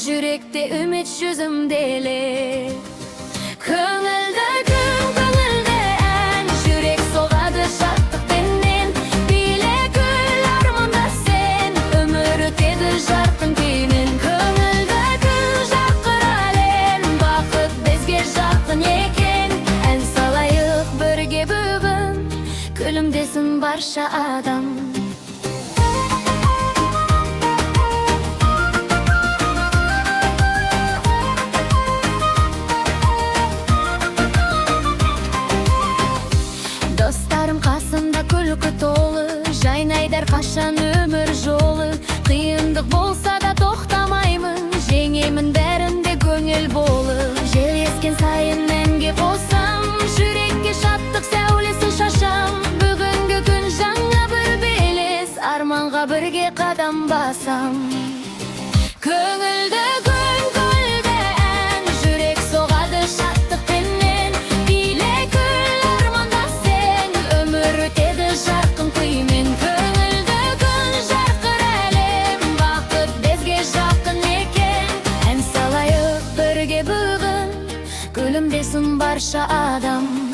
Жүректе үміт, жүзімде леп. Көңілді күн, көңілді ән, жүрек соғады шаттықпенен. Биле, күл, арманда сен, өмір өтеді жарқын күймен. Көңілді күн, жарқыр әлем, бақыт бізге жақын екен. Ән салайық бірге бүгін, күлімдесін барша адам. Достарым қасымда, күлкі толы, жайнайды әрқашан өмір жолы. Қиындық болса да, тоқтамаймын, жеңемін бәрін де көңіл болып. Жел ескен сайын әнге қосам, жүрекке шаттық сәулесін шашам. Бүгінгі күн жаңа бір белес, арманға бірге қадам басам. Көңілді күн, көңілді ән, жүрек соғады шаттықпенен. Биле, күл, арманда сен, өмір өтеді жарқын күймен. Көңілді күн, жарқыр әлем, бақыт бізге жақын екен. Ән салайық бірге бүгін, күлімдесін барша адам.